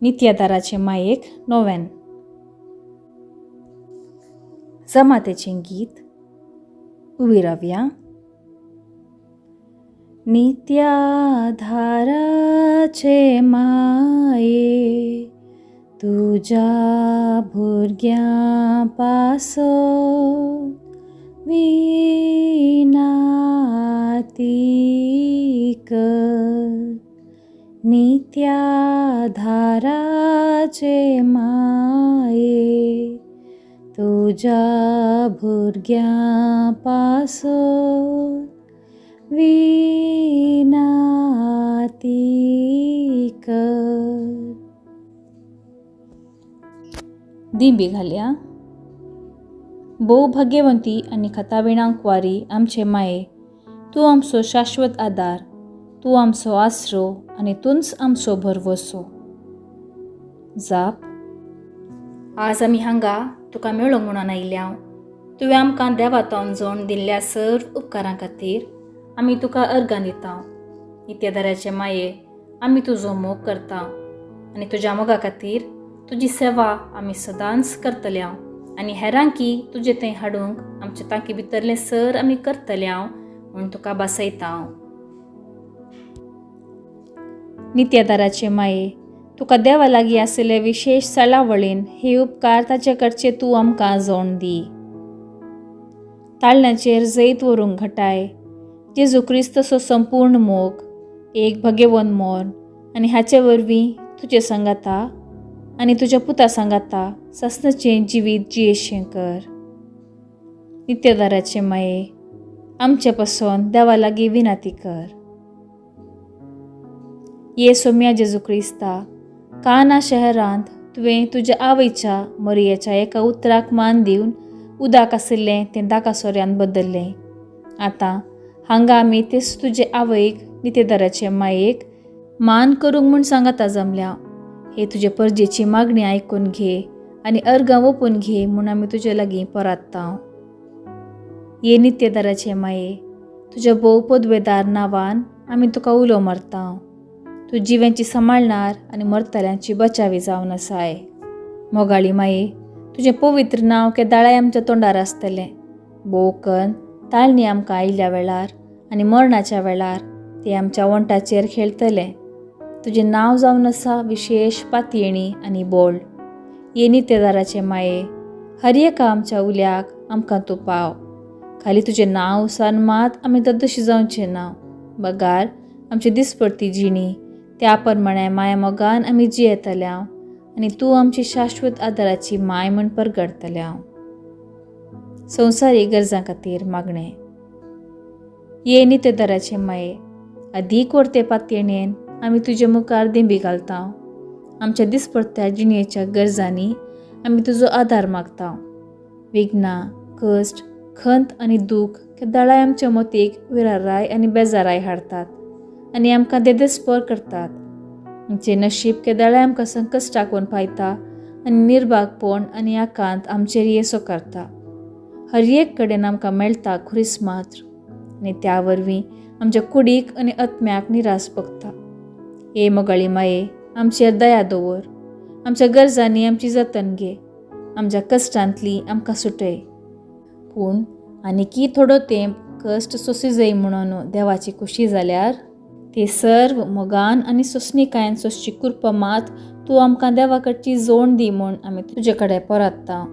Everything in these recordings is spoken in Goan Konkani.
नित्यादाराचे मायेक नोवेन. जमातेचें गीत. उबी रावया. नित्याधाराचे माये तुज्या भुरग्यां पासत विनाती कर. नित्याधाराचे माये तुज्या भुरग्यां पासत विनाती कर. दिंबी घालया. भोव भाग्यवंती आनी खताविणां कुवारी आमचे माये, तूं आमचो शाश्वत आदार, तूं आमचो आसरो आनी तूंच आमचो भरवसो. जाप. आज आमी हांगा तुका मेळोंक म्हणून आयल्या. तुवें आमकां देवातोन जोण दिल्ल्या सर्व उपकारां खातीर आमी तुका अर्गां दिता. नित्यादाराचे माये, आमी तुजो मोग करता आनी तुज्या मोगा खातीर तुजी सेवा आमी सदांच करतल्या आनी हेरांकी तुजे थंय हाडूंक आमचे तांकी भितरलें सर आमी करतल्या म्हूण तुका भासयता. नित्यादाराचे माये, तुका देवा लागीं आशिल्ले विशेश सालावळीन हे उपकार ताचे कडचे तूं आमकां जोण दी. ताळण्याचेर जैत व्हरूंक घटाय जेजू क्रिस्तचो संपूर्ण मोग, एक भगेवन मोन आनी हाचे वरवीं तुजे सांगाता आनी तुज्या पुता सांगाता सासणाचें जिवीत जियेशें कर. नित्यदाराचे माये, आमचे पसून देवा लागीं विनाती कर. ये सोम्या जेजू क्रिस्ता, काना शहरांत तुवें तुज्या आवयच्या मरियेच्या एका उतराक मान दिवन उदक आशिल्लें तें दाका सोऱ्यान बदल्लें. आतां हांगा आमी तेच तुजे आवयक नितेदाराचे मायेक मान करूंक म्हूण सांगाता जमल्या. हे तुजे परजेची मागणी आयकून घे आनी अर्गां ओपून घे म्हूण आमी तुजे लागीं परात्ता. ये नित्यदाराचे माये, तुज्या भोव पदवेदार नांवान आमी तुका उलो मारता. तूं जिव्यांची सांबाळणार आनी मरतल्यांची बचावी जावन आसाय. मोगाळी माये, तुजें पवित्र नांव केदाळाय आमच्या तोंडार आसतलें. भोवकन ताळणी आमकां आयिल्ल्या वेळार आनी मरणाच्या वेळार ते आमच्या वंटाचेर खेळटलें. तुजें नांव जावन आसा विशेश पातयेणी आनी बोळ. ये नित्यदाराचे माये, हर एका आमच्या उल्याक आमकां तूं पाव. खाली तुजें नांव उसान मात आमी तद्दशी जावचें ना, बगार आमची दिसपडती जिणी त्या प्रमाणे माया मोगान आमी जियेतल्या आनी तूं आमची शाश्वत आदाराची माय म्हूण परगडतल्या. संवसारी गरजां खातीर मागणें. ये नित्यदाराचे माये, अदीक वर्ते पातयेणेन आमी तुजे मुखार दिंबी घालता. आमच्या दिसपडत्या जिणेच्या गरजांनी आमी तुजो आदार मागता. विघ्नां, कश्ट, खंत आनी दूख केदाळाय आमच्या मतीक विराराय आनी बेजाराय हाडतात आनी आमकां देदेस्पर करतात. आमचें नशीब केदाळाय आमकां संकश्ट टाकून पायता आनी निर्भागपण आनी आकांत आमचेर येसो करता. हर एक कडेन आमकां मेळटा खुरीस मात्र आनी त्या वरवीं आमच्या कुडीक आनी आत्म्याक निरास भोगता. हे मोगाळी माये, आमचेर दया दवर. आमच्या गरजांनी आमची जतन घे. आमच्या कश्टांतली आमकां सुटय. पूण आनीकी थोडो तेंप कश्ट सोंसी जाय म्हणून देवाची खुशी जाल्यार ते सर्व मोगान आनी सोंसणीकायेन सोंसची कृपा मात तूं आमकां देवा कडची जोण दी म्हूण आमी तुजे कडेन परतता.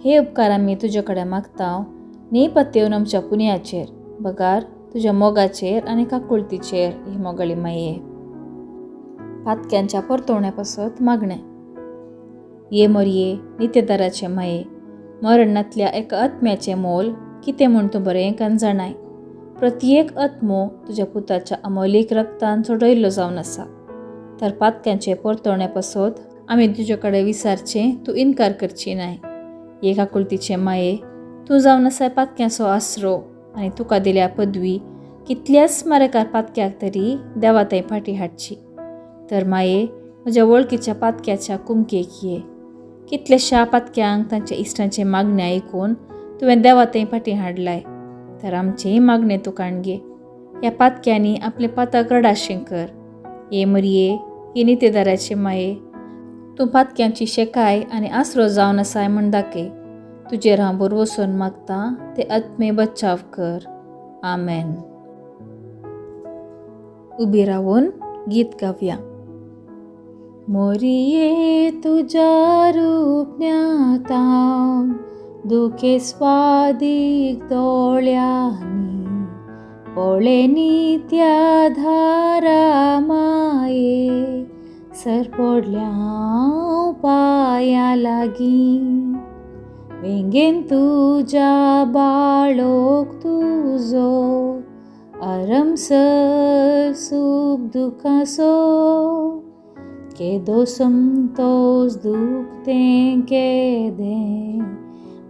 हे उपकार आमी तुजे कडेन मागता न्ही पत्तेवन आमच्या पुनयाचेर, बगार तुज्या मोगाचेर आनी काकुळतीचेर. ही मोगाळी माये. पातक्यांच्या परतवण्या पासत मागणें. ये मोरये नित्यदाराचे माये, मरणांतल्या एका आत्म्याचें मोल कितें म्हूण तूं बरें कन जाणाय. प्रत्येक आत्मो तुज्या पुताच्या अमोलीक रक्तान सोडयल्लो जावन आसा. तर पातक्यांचे परतवण्या पासत आमी तुजे कडेन विसारचें तूं इनकार करची नाय. हे काकुळतीचे माये, तूं जावन आसाय पातक्यांचो आसरो आनी तुका दिल्या पदवी कितल्याच मारेकार पातक्याक तरी देवा थंय फाटी हाडची. तर माये, म्हज्या वळखीच्या पातक्याच्या कुमकेक ये. कितल्याश्या पातक्यांक तांच्या इश्टांचें मागणें आयकून तुवें देवा थंय फाटी हाडलाय. तर आमचेंय मागणें तूं काणगे. ह्या पातक्यांनी आपलें पातक रडाशें कर. ये मरये, हे नितेदाराचे माये, तूं पातक्यांची शेकाय आनी आसरो जावन आसाय म्हूण दाखय. तुजेर हांव भरवंसून मागतां ते आत्मे बचाव कर. आमेन. उबी रावून गीत गावया. मोरये तुज्या रुपण्यांत हांव दुखे स्वादीक दोळ्यांनी पळयनी त्या धारा माये सर पडल्या हांव पांयां लागीं. वेंगेन तुज्या बाळोक तुजो आरमसर सूख दुखाचो केदो संतोश दूख तें केदें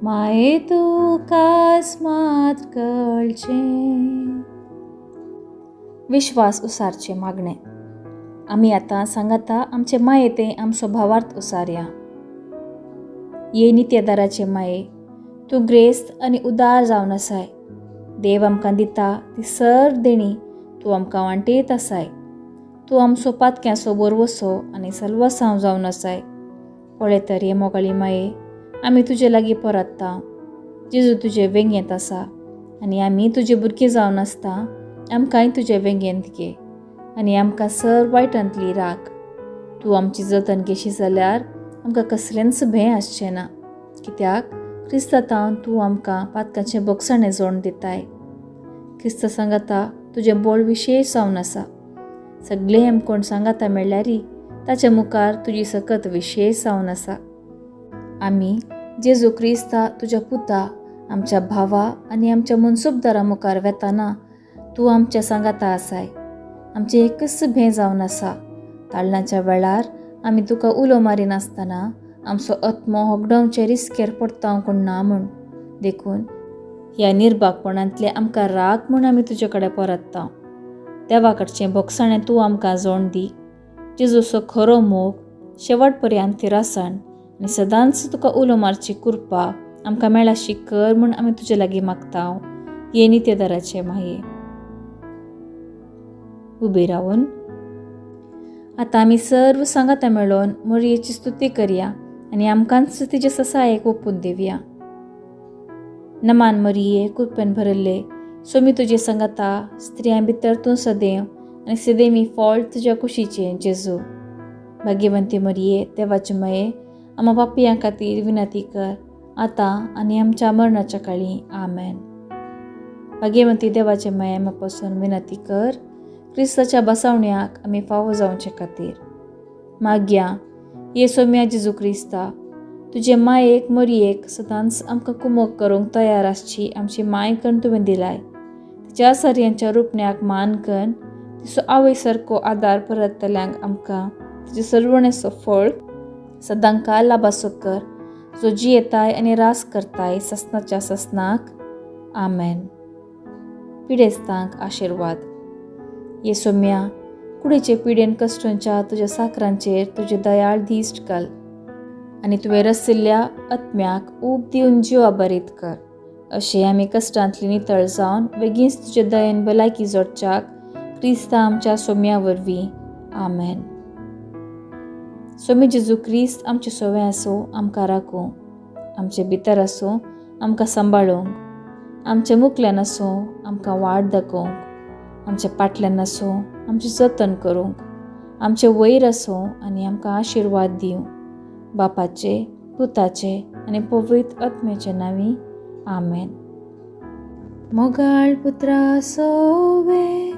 माये तुकाच मात कळचें. विश्वास उसारचें मागणें. आमी आतां सांगाता आमचे माये तें आमचो भावार्थ उसारया. ये नित्यदाराचे माये, तूं ग्रेस्त आनी उदार जावन आसाय. देव आमकां दिता ती सर देणी तूं आमकां वांटेत आसाय. तूं आमचो पातक्यांचो बोरवसो आनी सलवसांव जावन आसाय. पळय तर हे मोगाळी माये, आमी तुजे लागीं परत्ता. जेजू तुजे वेंगेंत आसा आनी आमी तुजे भुरगीं जावन आसता. आमकांय तुजे वेंगेंत घे आनी आमकां सर वायटांतली राख. तूं आमची जतन घेशी जाल्यार आमकां कसलेंच भें आसचें ना, कित्याक क्रिस्तांव तूं आमकां पातकाचें बोगसाणें जोडून दिताय. क्रिस्त सांगाता तुजें बोळ विशेश जावन आसा. सगळें हेम कोण सांगाता मेळ्ळ्यारी ताचे मुखार तुजी सकत विशेश जावन आसा. आमी जेजू क्रिस्ता तुज्या पुता आमच्या भावा आनी आमच्या मनसुबदारा मुखार वेताना तूं आमच्या सांगाता आसाय. आमचें एकच भें जावन आसा. ताळणाच्या वेळार आमी तुका उलो मारिनासतना आमचो आत्मो होगडावचे रिस्केर पडटा कोण ना म्हूण. देखून ह्या निर्भागपणांतले आमकां राग म्हूण आमी तुजे कडेन परत्ता. देवा कडचें भोगसाणें तूं आमकां जोण दी. जेजूचो खरो मोग शेवट पर्यंत थिरासण आनी सदांच तुका उलो मारची कृपा आमकां मेळाशी कर म्हूण आमी तुजे लागीं मागता. ये नित्यदाराचे माये. उबी रावून आतां आमी सर्व सांगाता मेळोवन मोरयेची स्तुती करया आनी आमकांच तिजे ससायेक ओपून दिवया. नमान मरिये, कृपेन भरिल्ले, सोमी तुजे सांगाता, स्त्रियां भितर तूं सदैव आनी सदैवी फळ तुज्या कुशीचें जेजू. भाग्यवंती मरिये, देवाचे माये, आमा पापयां खातीर विनंती कर आतां आनी आमच्या मरणाच्या काळी. आमेन. भाग्यवंती देवाचे माये, आमा पासून विनंती कर क्रिस्ताच्या बसावण्याक आमी फावो जावचे खातीर. मागया ये सोम्या जेजू क्रिस्ता, तुजे मायेक मरयेक सदांच आमकां कुमोक करूंक तयार आसची आमची माय करून तुवें दिलाय. तिच्या सरयांच्या रुपण्याक मान करून तिचो आवय सारको आदार परतल्यांक आमकां तिचे सर्वणेचो फळ सदांकाळ लाभासो कर, जो जियेताय आनी रास करताय ससनाच्या ससनाक. आमेन. पिडेस्तांक आशिर्वाद. ये सोम्या, कुडीचे पिडेन कश्टांच्या तुज्या साकरांचेर तुजे दयाळ दिश्ट घाल आनी तुवें रसिल्ल्या आत्म्याक ऊब दिवन जिवा बरीत कर. अशें आमी कश्टांतली नितळ जावन बेगीनच तुजे दयेन भलायकी जोडच्याक क्रिस्ता आमच्या सोम्या वरवीं. आमेन. सोमी जेजू क्रिस्त आमचे सोवे आसूं, आमकां राखूं, आमचे भितर आसूं, आमकां सांबाळूंक, आमचे मुखल्यान आसूं, आमकां वाट दाखोवंक, आमच्या पाटल्यान आसूं, आमचें जतन करूंक, आमचे वयर आसूं आनी आमकां आशिर्वाद दिवं. बापाचे, पुताचे आनी पवित्र आत्म्याचे नांवी. आमेन. मोगाळ पुत्रा सोवे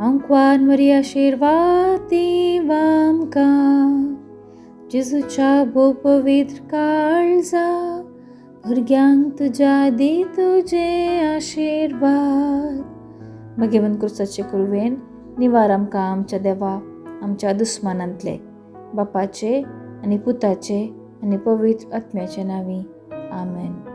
आंकवार मरी आशिर्वाद दीव आमकां. जेजूच्या भोव पवित्र काळजा भुरग्यांक तुज्या दी तुजे आशिर्वाद. भगवंत क्रुसाचे कुरवेन निवार आमकां आमच्या देवा आमच्या दुस्मानांतले. बापाचे आनी पुताचे आनी पवित्र आत्म्याचे नांवी. आमेन.